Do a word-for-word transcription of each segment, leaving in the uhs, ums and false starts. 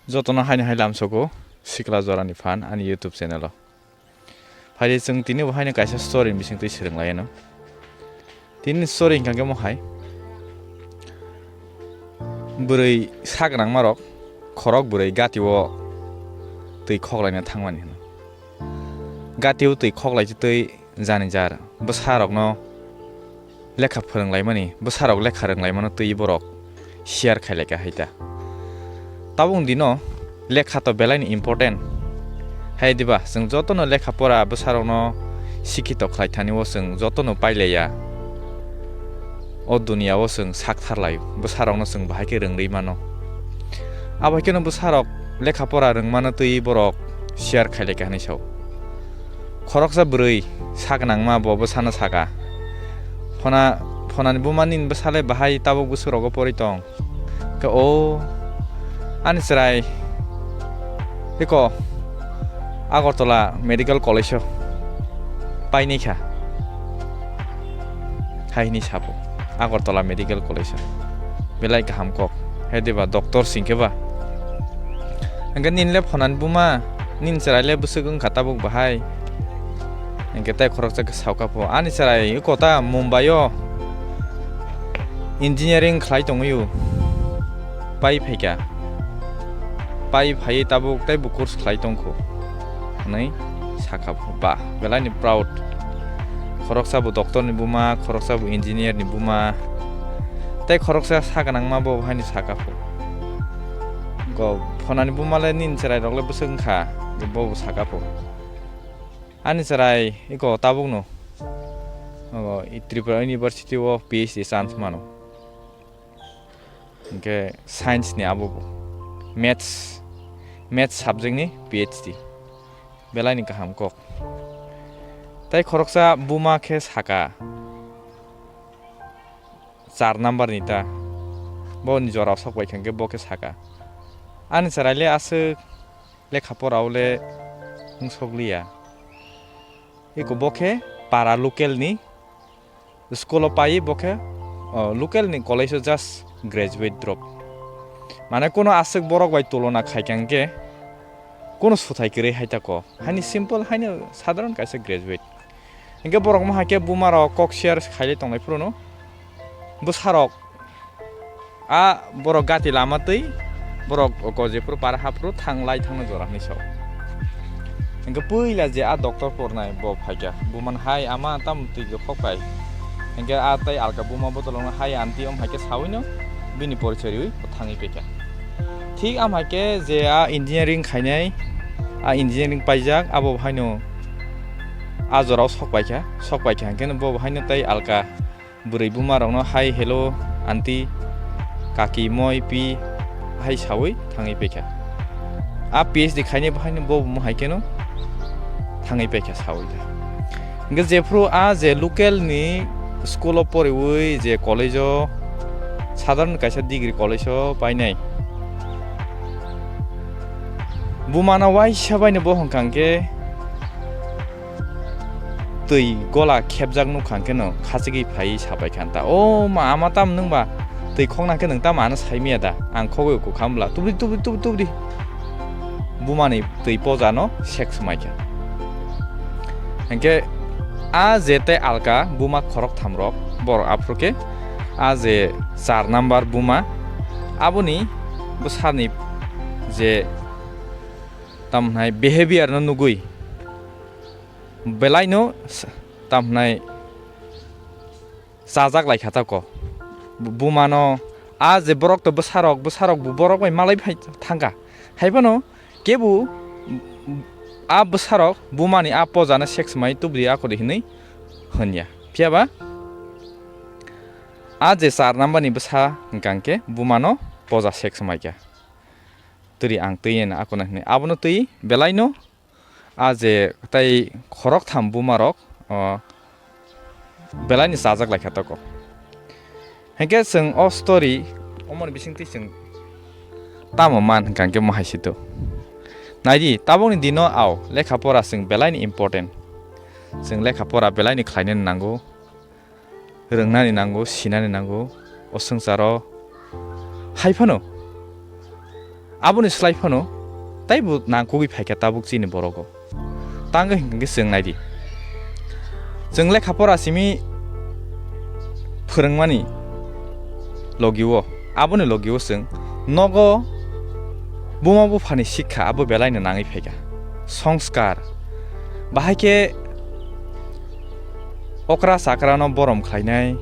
Jotono haino hai lamsogo sikla jorani phan ani YouTube channel o. Phaidi chwng tini bo haino kaisa story ni bisingtwi swrwng lai anw. Tini story hwnkha khe mo hai. Bwrwi sak nangma rok khorok bwrwi gati o twi khoklaina thangmani hwno. Gati o twi khoklai twi jani jar bwsarokno lekha phwrwnglaimani, bwsarok lekha rwnglaimano twi borok share khailaikha hai ta. Tabuk dino lekha to belaini important. Hai diba, chwng jotono lekha pora bwsarokno sikhito khlai thani o chwng jotono pailaiya. O duniya o chwng sak tharlai, bwsarokno chwng bahai khe rwngwi mano. Abo hai kheno bwsarok lekha pora rwngmano twi borok share khailaikha hinwi sao. Khoroksa bwrwi sak nangma bo bwsano saka, "Phona, phonani buma nini bwsale bahai tabuk bwswk rogo porwi tong?" Khe, "O, ani chwrai eko Agartala Medical College o painai kha," hai hwnwi sabo, "Agartala Medical College o." Belai kaham kok, hai diba doctor singkhe ba. Hwnkhe nini le phonani buma, nini chwrai le bwswk wngkha tabuk bahai? Hwnkhe tei khoroksa khe saukha pho, "Ani chwrai eko ta Mumbai o engineering khlai tongwi o, pai phaikha, pai phaiwi tabuk tei bo course khlai tongkho," hwnwi sakha pho. Ba, belaini proud. Khoroksa bo doctor ni buma, khoroksa bo engineer ni buma, tei khoroksa sa gwnangma bo haino sakha pho. Go, phonani buma le nini chwrai rok le bwswk wngkha, bo bo sakha pho. Ani chwrai eko tabukno, ogo, i Tripura University o P H D chance mano. Hwnkhe science ni abo bo. Maths, maths subject ni P H D. Belaini kaham kok. Tei khoroksa buma khe saka, char number ni ta. Bo ni jora sok bai kha hwnkhe bo khe saka, "Ani chwrai le aswk lekha pora o le wngsok liya. Eko bo khe para local ni school o pai bo khe, o, local ni college o just graduate drop." Mane kuno aswk borok bai tulona khai kha hwnkhe kuno suthai kwrwi hai ta ko. Haini simple, haino sadharon kaisa graduate. Hwnkhe borok mo hai khe buma rok kok share khailai tongnai phuru no. Bwsarok a borok gati lama twi borok oko jephuru para haphuru thanglai thangna jora hinwi sao. Hwnkhe puila je a doctor pornai bo phaikha, bumano hai, "Ama, tamo twi jokhok pai?" Hwnkhe a tei alka buma botolongno, "Hai aunty," om hai khe sawino bini porichoi riwi thangwi paikha. Thik am hai khe je a engineering khainai, a engineering paijak, abo haino a jorao sok paikha, sok paikha hwnkhe bo haino tei alka bwrwi buma rokno, "Hai, hello, aunty, kaki, moi, pi," hai sawi thangwi paikha. A P H D khainai bo haino bo bo hai kheno thangwi paikha sawi da. Hwnkhe jephuru a je local ni school o poriwi je college o, sadharon kaisa degree college o painai, bumano waisa baino bo hwnkha hwnkhe twi gola khepjak nukha hwnkhe no khachigwi phaiwi sapai kha ta, "O ma, ama tamo nwng ba twi khokna khe nwng tamo ano sai manya da? Ang khogwi kukha bwla, tubudi, tubudi, tubudi, tubudi." Bumani twi poja no sek swmai kha. Hwnkhe a je tei alka buma khorok tham rok borok aphuru khe a je char number buma aboni bwsani je tamo hwnai behavior no nugwi belai no s-, tamo hwnai chajak lai kha ta ko. Bu-, buma no a je borok to bwsarok, bwsarok bo borok bai malai phai thang kha. Hai phano kebo a bwsarok buma ni a poja no sek swmai tubudi ako di hinwi hwn ya. Phiya ba a je char number ni bwsa hwnkha hwnkhe buma no poja sek swmai kha. Twi ang twi eno ako no hinwi. Abono twi belai no a je tei khorok tham buma rok, o, belai ni chajak lai kha toko. Hinkhe chwng o story omoni bising twi chwng tamo man hwnkha hwnkhe mo hai se do. Nai di, tabuk ni dino ao lekha pora chwng belai ni important. Chwng lekha pora belai ni khlai nani nango. Rwngnani nango, sinani nango, o swngcharo. Hai phano Aboni slai phano taibo nangkukgwi phaikha tabuk chini borogo. Tangwi hinkhe chwng naidi. Chwng lekha pora simi phwrwngmani logio, aboni logio chwng nogo buma buphani sikha abo belaino nangwi phaikha. Songskar. Bahai khe okra chakrano borom khlainai,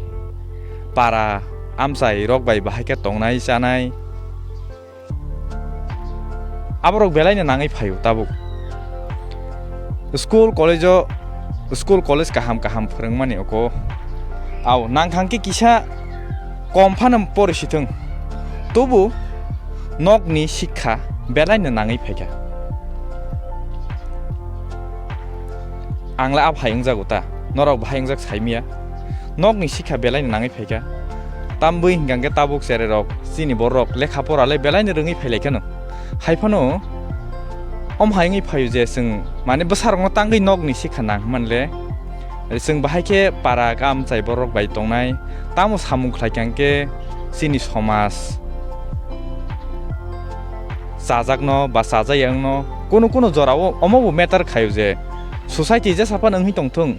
para amchai rok bai bahai khe tongnai chanai. Aborok belaino nangwi phaio tabuk. School college-o, school college kaham kaham phwrwngmani oko. Au, nangthang khe kisa kom phano pori sithwng. Tobu nokni sikha belaino nangwi phaikha. Ang le a bahai wngjago ta, norok bahai wngjak saimiya. Nokni sikha belaino nangwi phaikha. Tambwi hinkha khe tabuk cherai rok, chini borok lekha pora le belaino rwngwi phailaikha no. Hai phano om hai wngwi phaio je chwng mane bwsarokno tangwi nokni sikha nang hwnman le. Chwng bahai khe para kam chai borok bai tongnai, tamo samung khlai kha khe chini somaj chajakno ba chajayangno kunu kunu jorao omo bo matter khaio je society jesa phano wngwi tongthung,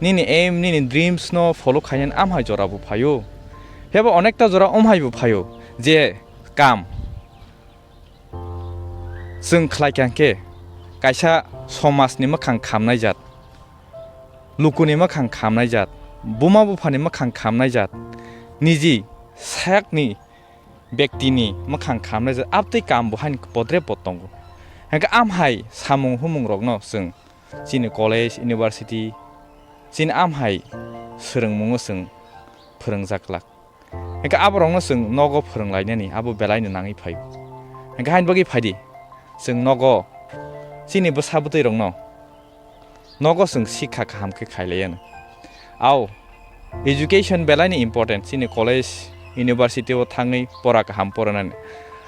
nini aim, nini dreams no follow khainani amhai jora bo phaio. Hebo onekta jora omhai bo phaio je kam chwng khlai kha khe kaisa somajni mwkhang khamnai jat, lukuni mwkhang khamnai jat, buma buphani mwkhang khamnai jat, niji sakni bektini mwkhang khamnai jat, abtwi kam bo haino podre pod tongo. Hingkhe amhai samung humung rokno chwng chini college, university, chini amhai swrwngmungo chwng phwrwngjak glak. Hingkhe aborokno chwng nogo phwrwnglainani abo belaino nangwi phaio. Hingkhe haini bagwi phaidi, chwng nogo chini bwsa bwtwi rokno nogo chwng sikha kaham khe khailaiya. Au, education belaini important, chini college, university o thangwi pora kaham poranani.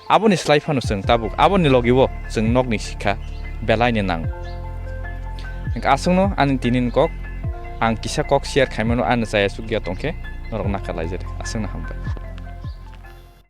Aboni slai phano chwng tabuk aboni logi o chwng nokni sikha belaini nang. Hingkhe aswkno ani tini ni kok, ang kisa kok share khaimano ani chaya chukya tongkhe norok nakha laijadi. Aswkno hambai.